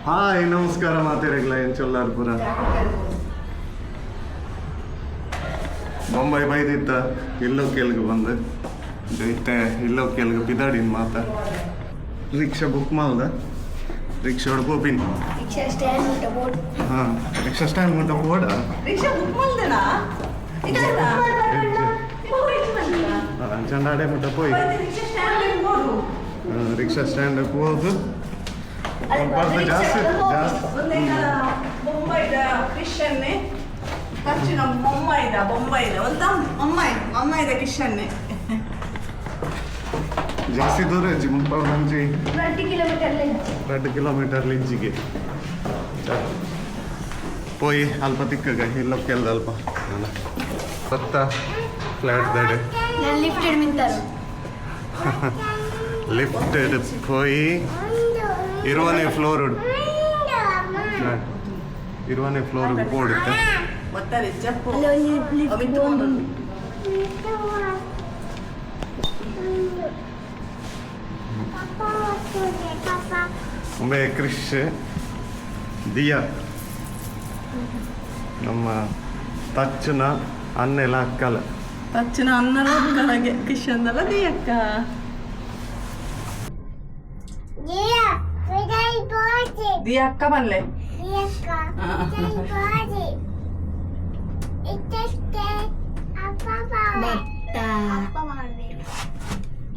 Hi, ನಮಸ್ಕಾರ ಮಾತೆರೆಗ್ಲ. ಎಂಚೊಲ್ಲಾರ್ ಪೂರ? ಬೊಂಬೈ ಬೈದಿತ್ತ ಇಲ್ಲೋ ಕೇಳ್ಗೆ ಬಂದು ಇತ್ತೆ ಇಲ್ಲೋ ಕೇಳ್ಗೆ ಬಿದಾಡಿನ ಮಾತ. ರಿಕ್ಷಾ ಬುಕ್ ಮಾಲ್ದ, ರಿಕ್ಷಾ ಪೋಪಿನ್. ರಿಕ್ಷಾ ಸ್ಟ್ಯಾಂಡ್ ಉಂಟ ಬೋರ್ಡ್. ಹಾಂ, ರಿಕ್ಷಾ ಸ್ಟ್ಯಾಂಡ್ ಮುಟ್ಟ ಪೋಡ. ರಿಕ್ಷಾ ಬುಕ್ ಮಲ್ದನಾ? ಚಂಡಾಡೆ ಮುಟ್ಟ ಪೋಯಿ. ರಿಕ್ಷಾ ಸ್ಟ್ಯಾಂಡ್ ಬೋಡು. ರಿಕ್ಷಾ ಸ್ಟ್ಯಾಂಡ್ ಹೋದು ಜಾಸ್ತಿ ಜಾಸ್ತಿ. ಒಂದೇ ಬೊಂಬೈದ ಕ್ರಿಶ್ಚಿಯನ್ನೇ ಖರ್ಚಿನ ಮೊಮ್ಮೈದ ಬೊಂಬೈದ ಒಂದ ಮೊಮ್ಮೈ ಮೊಮ್ಮೈದ ಕ್ರಿಶ್ಚಿಯನ್ನೇ. ಜಾಸ್ತಿ ದೂರ ಇಜ್ಜಿ ಮುಲ್ಪ ಒಂಜಿ 20 ಕಿಲೋಮೀಟರ್. 2 ಕಿಲೋಮೀಟರ್ ಲಿಂಚಿಗೆ ಪೋಯಿ ಅಲ್ಪ ತಿಕ್ಕಗ ಇಲ್ಲ ಕೇಳ್ದ ಅಲ್ಪ ಸತ್ತ ಫ್ಲಾಟ್ ದಡೆ. ನಾನು ಲಿಫ್ಟೆಡ್ ಮಿಂತಾರು. ಲಿಫ್ಟ್ ಪೋಯಿ 20ನೇ ಫ್ಲೋರ್ ಫ್ಲಾಟ್, 20ನೇ ಫ್ಲೋರ್ ಬೋರ್ಡ್. ಒತ್ತಾರೆ ಜಪ್ಪು. ಅಲ್ಲಿ ಒಂದು ಲಿಫ್ಟ್ ಬೋರ್ಡ್ ಉಂಟು. ಒಮ್ಮೆ ಕ್ರಿಶ್, ದಿಯಾ, ನಮ್ಮ ತಚ್ಚನ ಅನ್ನೆಲ್ಲ ಅಕ್ಕಲ. ತಚ್ಚಿನ ಅನ್ನಲ ಅಕ್ಕಲಗೆ ಕಿಶನ್ದಲ್ಲ ದಿಯಕ್ಕ. ದಿಯಕ್ಕ ಬಲ್ಲೆ.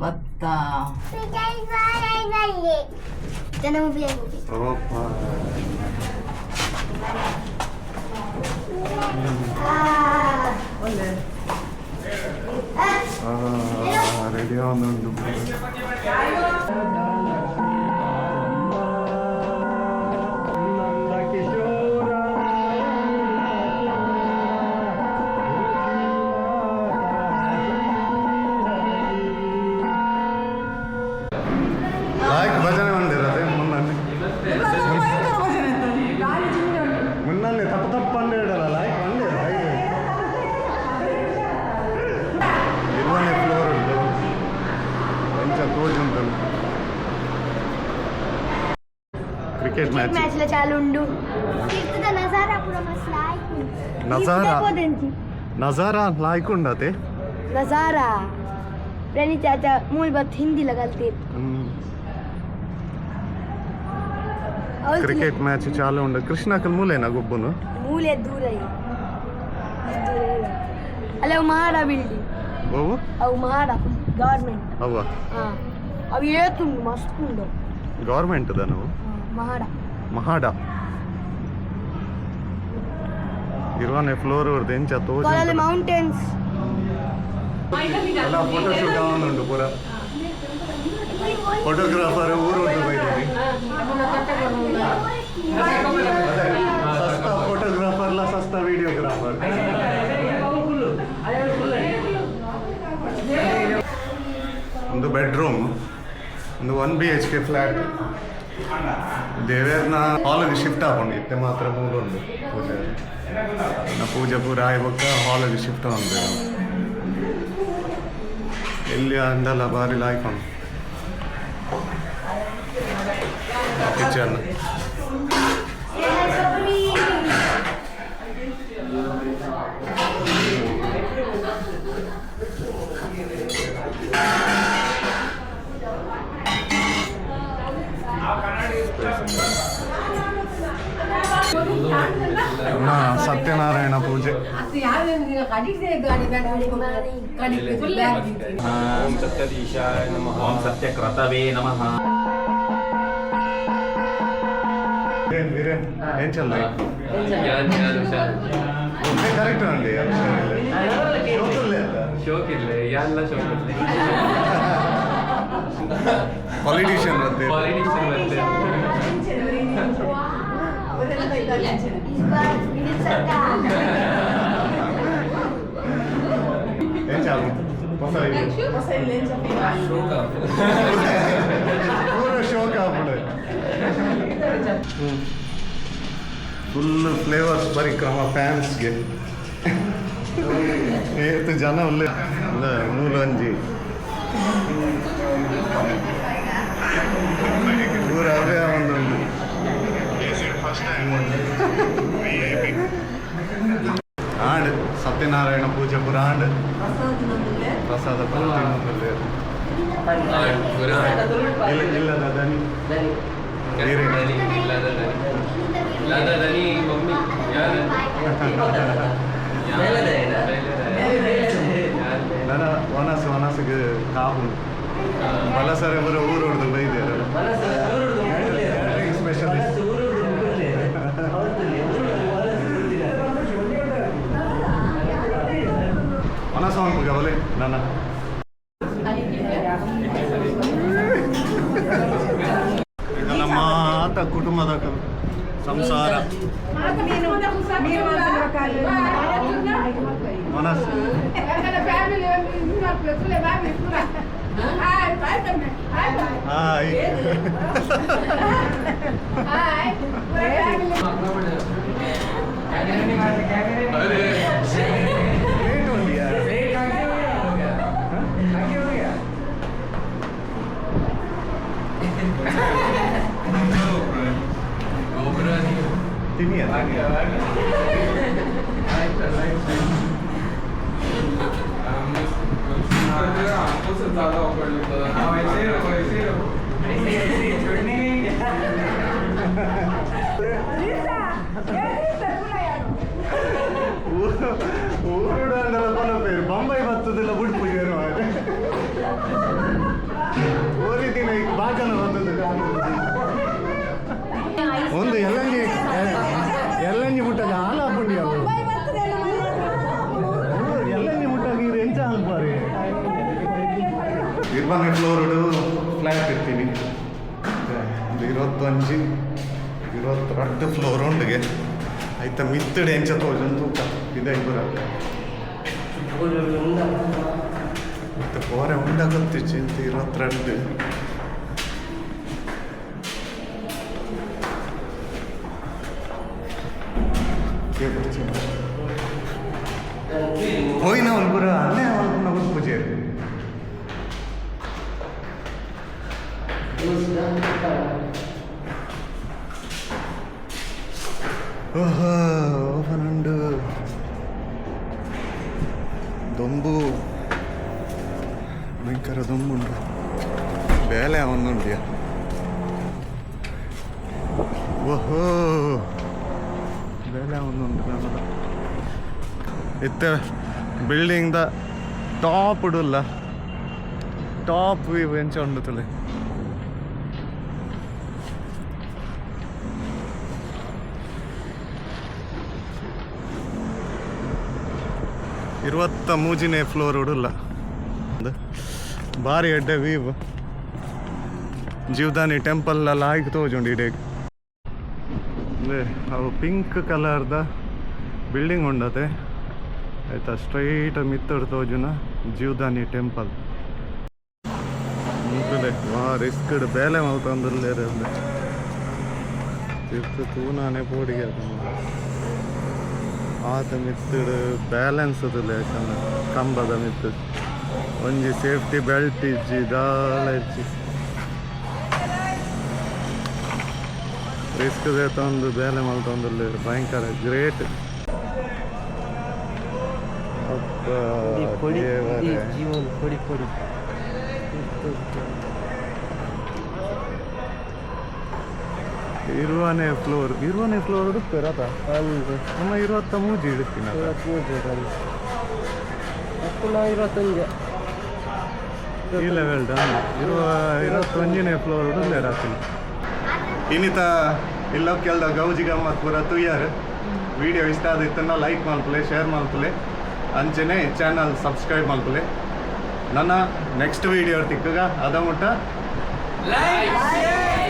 ಭತ್ತ. ಭತ್ತ. ಓಪ. ಒಳ್ಳೆ. ರೆಡಿ ಉಂಟು. ಲಾಯ್ಕ್ ಭಜನೆ ಮಂದಿರ ಅದೇ ಮುನ್ನನ್ನೆ. ಭಯಂಕರ ಭಜನೆ ಇತ್ತು. ಗಾಳಿ ಜಿಂಜೆ ಉಂಟು. ಮುನ್ನನ್ನೆ ತಪ್ಪು ತಪ್ಪು ಅಂಡ ಇಡಲ್ಲ ಲಾಯ್ಕ್ ಮಂದಿರ. 20ನೇ ಫ್ಲೋರ್ ಉಂಟು. ಎಂಚ ತೋಜುಂಟು ಕ್ರಿಕೆಟ್ ಮ್ಯಾಚ್. ಮ್ಯಾಚ್ ಲ ಚಾಲು ಉಂಡು. ತಿರ್ತದ ನಜಾರಾ ಪೂರ ಮಸ್ತ್ ಲಾಯ್ಕ್. ನಜಾರಾ? ನಜಾರಾ ಲಾಯ್ಕ್ ಉಂಡತೆ. ನಜಾರಾ ಪ್ರಣಿ चाचा मूल बात हिंदी लगाते. ಕ್ರಿಕೆಟ್ ಮ್ಯಾಚ್ ಚಾಲು ಉಂಡು. ಕೃಷ್ಣಕಲ್ ಮೂಲೇನ ಗೊಬ್ಬುನು? ಮೂಲೆ ದೂರ. ಅಲ್ಲ, ಅವು ಮಹಾಡ ಬಿಲ್ಡಿಂಗ್. ಓವು? ಅವು ಮಹಾಡ ಗವರ್ಮೆಂಟ್. ಅವ್ವ? ಹಾಂ, ಅವು ಏತುಂಡು, ಮಸ್ತ್ ಉಂಡು. ಗೌರ್ಮೆಂಟ್ ನಾವು. ಹಾ, ಮಹಾಡ. ಮಹಾಡ ಇರುವನೆ ಫ್ಲೋರ್ ಹೊರ್ದು ಎಂಚ ಕೊಲಲ್ಲಿ ತೋಜು. ಮೌಂಟೇನ್ಸ್. ಎಲ್ಲ ಫೋಟೋ ಶೂಟ್ ಉಂಟು ಪೂರ. ಫೋಟೋಗ್ರಾಫರ್ ಊರು ಉಂಟು ಬೈದಿನಿ. ಅದೇ ಸಸ್ತಾ ಫೋಟೋಗ್ರಾಫರ್ಲ, ಸಸ್ತಾ ವಿಡಿಯೋಗ್ರಾಫರ್. ಒಂದು ಬೆಡ್ರೂಮ್, ಒಂದು 1 BHK flat. ದೇವೇರ್ನ ಹಾಲಿಗೆ ಶಿಫ್ಟ್ ಆಪುಂಡು. ಇತ್ತೆ ಮಾತ್ರ ಮೂಲು ಉಂಡು ಪೂಜೆ. ನಾ ಪೂಜೆ ಪೂರ ಆಯ್ ಬೊಕ್ಕ ಹಾಲಿಗೆ ಶಿಫ್ಟ್ ಆಂಡ್. ಎಲ್ಲಿ ಅಂಡಲ ಬಾರಿ ಲಾಯ್ಕೊಂಡು ಕಿಚನ್. ಸತ್ಯನಾರಾಯಣ ಪೂಜೆ. ಓಂ ಸತ್ಯಧೀಶಾಯ ನಮಃ. ಓಂ ಸತ್ಯಕ್ರತವೇ ನಮಃ. ಏನ್ ವೀರೇನ್, ಏನ್ ಚಲ್ಲ? ಯಾನ್ ಯಾನ್ ಹುಷಾರ್. ಕರೆಕ್ಟ್ ಅಂడి. ಶೋಕ್ ಇಲ್ಲ, ಯಾನ್ಲ ಶೋಕ್ ಇಲ್ಲ. ಪಾಲಿಟಿಷಿಯನ್ ಮತ್ತೆ. ಪಾಲಿಟಿಷಿಯನ್ ಮತ್ತೆ. इस बार विनीत सरकार. ಏನ್ ಚಾಲು ಹೊಸ ಇದು? ಶೋಕ್. ಪೂರ ಶೋಕ್ ಆಗ್ಬಿಡು. ಫುಲ್ ಫ್ಲೇವರ್ಸ್ ಪರಿಕ್ರಮ ಫ್ಯಾನ್ಸ್ಗೆ. ಏತ್ ಜನ ಉಲ್ಲೆ ಮೂಲಂಜಿ ಪೂರ ಅವೇ ಒಂದೊಂದು ಆಂಡ್ ಸತ್ಯನಾರಾಯಣ ಪೂಜೆ ಪೂರ ಆಂಡ್ ಪ್ರಸಾದ ಪೂರ ತಿನ್ನೊಂದುಲ್ಲೆರ್. ಇಲ್ಲ ಇಲ್ಲದ ದನಿ. ದನಿ ಇಲ್ಲದ ದನಿ, ಇಲ್ಲದ ದನಿ ಮಮ್ಮಿ ಯಾರು? ಯಾರು? ನನ್ನ ವನಸು ವನಸಿಗೆ ಕಾಪು ಬಲಸರೆ ಬರೋ ಊರು ಹೊಡೆದು ಬೈದೇರು ಸ್ಪೆಷಲಿಸ್ಟ್. ವನಸು ಅನ್ಪುಗ ಬಲೆ ನನ್ನ. ಇದೆಲ್ಲ ಮಾತ ಕುಟುಂಬದ ಸಂಸಾರ. ಮನಸ್ಸು. ಹಾಯ್. ಲೇಟ್ ఉండిಯಾ? ತಿನ್ನಿಯ. ಊರುಡು ಅಂದಲ ಕೊನ ಪೇರು ಬೊಂಬೈ ಬತ್ತದಿಲ್ಲ ಬುಡ್ಪು ಜೇರು. ಊರಿ ದಿನ ಈಗ ಬಾಜನ ಬಂದದ್ದು. ಒಂದು ಎಲ್ಲಂಜಿ ಎಲ್ಲಂಜಿ ಮುಟ್ಟಾಗ ಹಾಲು ಹಾಕೊಂಡು ಎಲ್ಲಂಜಿ ಮುಟ್ಟಾಗ ಇರು ಎಂಚ ಅನ್ಪಾರಿ. ಇರ್ಬಾನೆ ಫ್ಲೋರ್ ಫ್ಲ್ಯಾಟ್ ಇರ್ತೀನಿ. ಒಂದು 25 22 ಫ್ಲೋರ್ ಉಂಡಿಗೆ. ಆಯ್ತಾ, ಮಿತ್ತಡೆ ಎಂಚ ತೋಜೊಂದು ತೂಕ ಇದೆ ಪೂರ. ಮತ್ತೆ ಪೋರೆ ಉಂಡ ಗೊತ್ತಿಚ್ಚು ಇಂತ 22. ಹೋಯ್ನ ಒಂದು ಪೂರ ಅಲ್ಲೇ ಮಲ್ಪುನ ಗೊತ್ತು. ಓಹೋ, ಓಪನ್ ಉಂಡು. ದೊಂಬು, ಭಯಂಕರ ದೊಂಬುಂಡು. ಬೇಲೆ ಒಂದುಂಡಿಯ. ಓಹೋ, ಬೇಲೆ ಒಂದುಂಡು. ನಮ್ಮದ ಇತ್ತೆ ಬಿಲ್ಡಿಂಗ್ ದ ಟಾಪ್ ಉಡುಲ್ಲ ಟಾಪ್ ವ್ಯೂ ಎಂಚ ಉಂಡು ತುಲೆ. 23ನೇ ಫ್ಲೋರ್ ಉಡುಲ್ಲ. ಬಾರಿ ಎಡ್ಡೆ ವ್ಯೂ. ಜೀವದಾನಿ ಟೆಂಪಲ್ ಲಾಯ್ಕ್ ತೋಜುಂಡು ಇಡೀ. ಅವು ಪಿಂಕ್ ಕಲರ್ದ ಬಿಲ್ಡಿಂಗ್ ಉಂಡತೆ. ಆಯ್ತಾ, ಸ್ಟ್ರೈಟ್ ಮಿತ್ತಡ್ ತೋಜುನ ಜೀವದಾನಿ ಟೆಂಪಲ್. ವಾ ರಿಸ್ಕ್ ಬೇಲೆ ಮಲ್ತೊಂದುಲ್ಲೆರ್. ತಿರ್ತ್ ತೂನಾನೆ ಪೋಡಿಗೆ. ಆತ ಮಿತ್ತಡ್ ಬ್ಯಾಲೆನ್ಸ್ ತುಲೆ ಕಂಬದ ಮಿತ್ತು. ಒಂಜಿ ಸೇಫ್ಟಿ ಬೆಲ್ಟ್ ಇಜ್ಜಿ, ದಾಲ ಇಜ್ಜಿ. ರಿಸ್ಕ್ ತಂದು ಬೇಲೆ ಮಲ್ತೊಂದುಲ್ಲೆರ್. ಭಯಂಕರ ಗ್ರೇಟ್. ಪೊಡಿ ಜೀವನ ಪೊಡಿ ಪೊಡಿ. 20ನೇ ಫ್ಲೋರ್, 20ನೇ ಫ್ಲೋರ್ ಉಡುತ್ತೇರತ. ನಮ್ಮ 23 ಇಡ್ತೀನಿ. 21. ಈ ಲೆವೆಲ್ ಡನ್. 21ನೇ ಫ್ಲೋರ್ ಉಡುಲ್ಲೆ ರಾತ್ರಿ. ಇನ್ನಿತ ಇಲ್ಲ ಕೆಲ್ದ ಗೌಜಿ ಗಮ್ಮತ್ ಪೂರ ತುಯ್ಯಾರ್. ವಿಡಿಯೋ ಇಷ್ಟ ಆದಿತ್ತನ್ನ ಲೈಕ್ ಮಲ್ಪುಲೆ, ಶೇರ್ ಮಲ್ಪುಲೆ, ಅಂಚನೆ ಚಾನಲ್ ಸಬ್ಸ್ಕ್ರೈಬ್ ಮಲ್ಪುಲೆ. ನನ್ನ ನೆಕ್ಸ್ಟ್ ವಿಡಿಯೋ ತಿಕ್ಕಗ ಅದ ಮುಟ್ಟ. ಲೈಕ್.